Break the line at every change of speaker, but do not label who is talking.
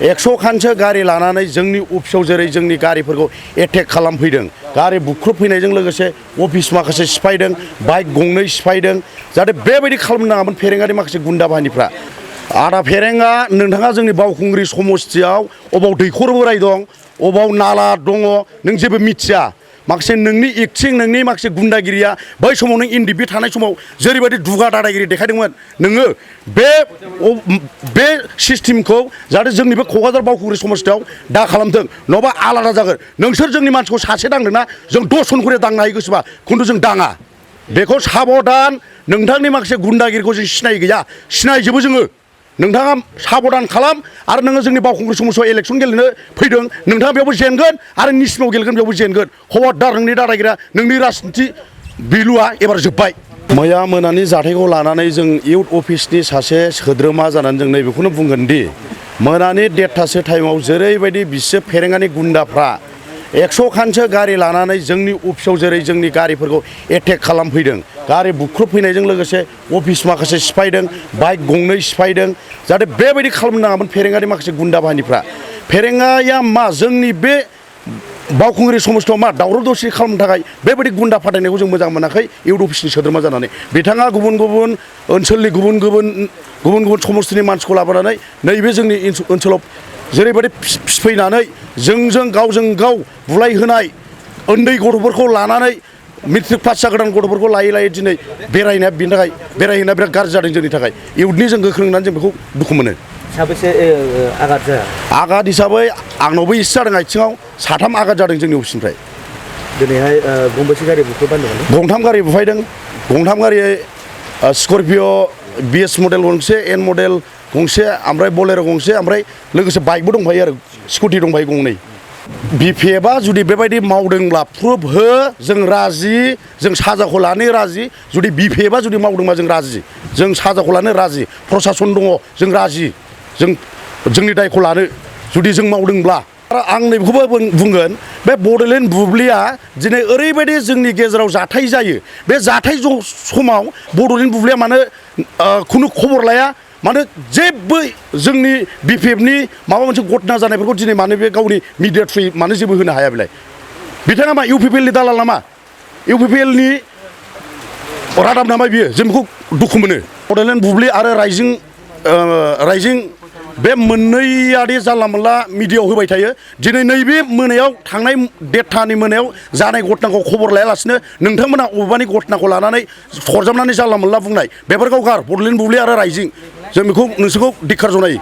100 खानसो गारि लानानै जोंनि अफिसाव जेरै जोंनि गारिफोरखौ एटेक खालामफैदों गारि बुख्रुबफैनायजों लोगोसे अफिस माखासे सिफायदों बाइक गंनै सिफायदों जाहाथे बेबायदि खालामनो नाङामोन फेरेंगानि माखासे गुन्दा बाहिनिफ्रा आदा फेरेंगा नोंथाङा जोंनि बावखुंग्रि समस्थियाव अबाव दैखर बोराय दं अबाव नाला दङ नों जेबो मिथिया माखासे नोंनि एक्टिं नोंनि माखासे गुन्दागिरिया बै समाव नों इन्डिपि थानाय समाव जेरैबायदि दुगा दादागिरि देखायदोंमोन नोङो बे सिस्टेमखौ जाहाथे जोंनि बे क'क्राझार बावखुंग्रि समस्थियाव दा खालामथों नङाबा आलादा जागोन नोंसोर जोंनि मानसिखौ सासे दांदोंना जों 10 जन खरि दांनो हायो गोसोबा खिन्थु जों दाङा बेखौ साबधान नोंथांनि माखासे गुन्दागिरिखौ जों सिनाय गैया सिनायजोबो जोङो नोंथाङा साबधान खालाम आरो नोङो जोंनि बावखुंग्रि समस्थियाव इलेक्सन गेलेनो फैदों नोंथाङा बेयावबो जेनगोन आरो निसिमाव गेलेगोन बेयावबो जेनगोन खबरदार नोंनि दादागिरिया नोंनि राजनिति बिलुआ एबार जोब्बाय मैया मोनानि जाथायखौ लानानै जों इउथ अफिसनि सासे सोद्रोमा जानानै जों नैबेखौनो बुंगोन दि मोनानि 1:30 टाइमाव जेरैबायदि बिसोर फेरेंगानि गुन्दाफ्रा 100 खानसो गारि लानानै जोंनि अफिसाव जेरै जोंनि गारिफोरखौ एटेक खालामफैदों गारि बुख्रुबफैनायजों लोगोसे अफिस माखासे सिफायदों बाइक गंनै सिफायदों जाहाथे बेबायदि खालामनो नाङामोन फेरेंगानि माखासे गुन्दा बाहिनिफ्रा फेरेंगाया मा जोंनि बे बावखुंग्रि समस्थियाव मा दावराव दावसि खालामनो थाखाय बेबायदि गुन्दा फाथायनायखौ जों मोजां मोनाखै इउथ अफिसनि सोद्रोमा जानानै बिथाङा गुबुन गुबुन ओनसोलनि गुबुन गुबुन समस्थिनि मानसिखौ लाबोनानै नैबे जोंनि ओनसोलाव जेरैबायदि फिफैनानै जोंजों गावजों गाव बुलायहोनाय उन्दै गथ'फोरखौ लानानै मेट्रिक पास जागोदान गथ'फोरखौ लायै दिनै बेरायनाया बिनि थाखाय बेरायहैनाया बिराद गाज्रि जादों जोंनि थाखाय इउथनि जों गोख्रों होननानै जों बेखौ दुखु मोनो
साबेसे आघात जाया
आघात हिसाबै आंनावबो एसे जादों आथिङाव 3 आघात जादों जोंनि अफिसनिफ्राय
दिनैहाय गंबेसे गारि बुख्रुबबाय
गंथाम गारि बुफायदों गंथाम गारि स्करपिअ बिएस मडेल गंसे एन मडेल गंसे ओमफ्राय बलेर' गंसे ओमफ्राय लोगोसे बाइकबो दंफायो आरो स्कुटि दंफायो गंनै बिपिएफआ जुदि बेबायदि मावदोंब्ला प्रुफ हो जों राजि जों साजाखौ लानो राजि जुदि बिपिएफआ जुदि मावदोंबा जों राजि जों साजाखौ लानो राजि प्रसासन दङ जों राजि जोंनि दायखौ लानो जुदि जों मावदोंब्ला आं नैबेखौबो बुंगोन बे बड'लेण्ड बुब्लिया दिनै ओरैबायदि जोंनि गेजेराव जाथाय जायो बे जाथाय समाव बड'लेण्ड बुब्लिया मानो खुनु खबर लाया मानो जेबो जोंनि बिपिएफनि माबा मोनसे घटना जानायफोरखौ दिनै मानो बे गावनि मिडिया थ्रुयै मानो जेबो होनो हाया बेलाय बिथाङा मा UPPL नि दालाल नामा UPPL नि रादाब नामा बियो जों बेखौ दुखु मोनो बड'लेण्ड बुब्लि आरो राइजिं बे मोननैयादि जानला मोनला मिडियायाव होबाय थायो दिनै नैबे मोनायाव थांनाय 1:30 मोनायाव जानाय घटनाखौ खबर लायालासिनो नोंथांमोना अबेबानि घटनाखौ लानानै सरजाबनानै जानला मोनला बुंनाय बेफोरखौ गार बड'लेण्ड बुब्लि आरो राइजिं जों बेखौ नोंसोरखौ धिक्कार जनायो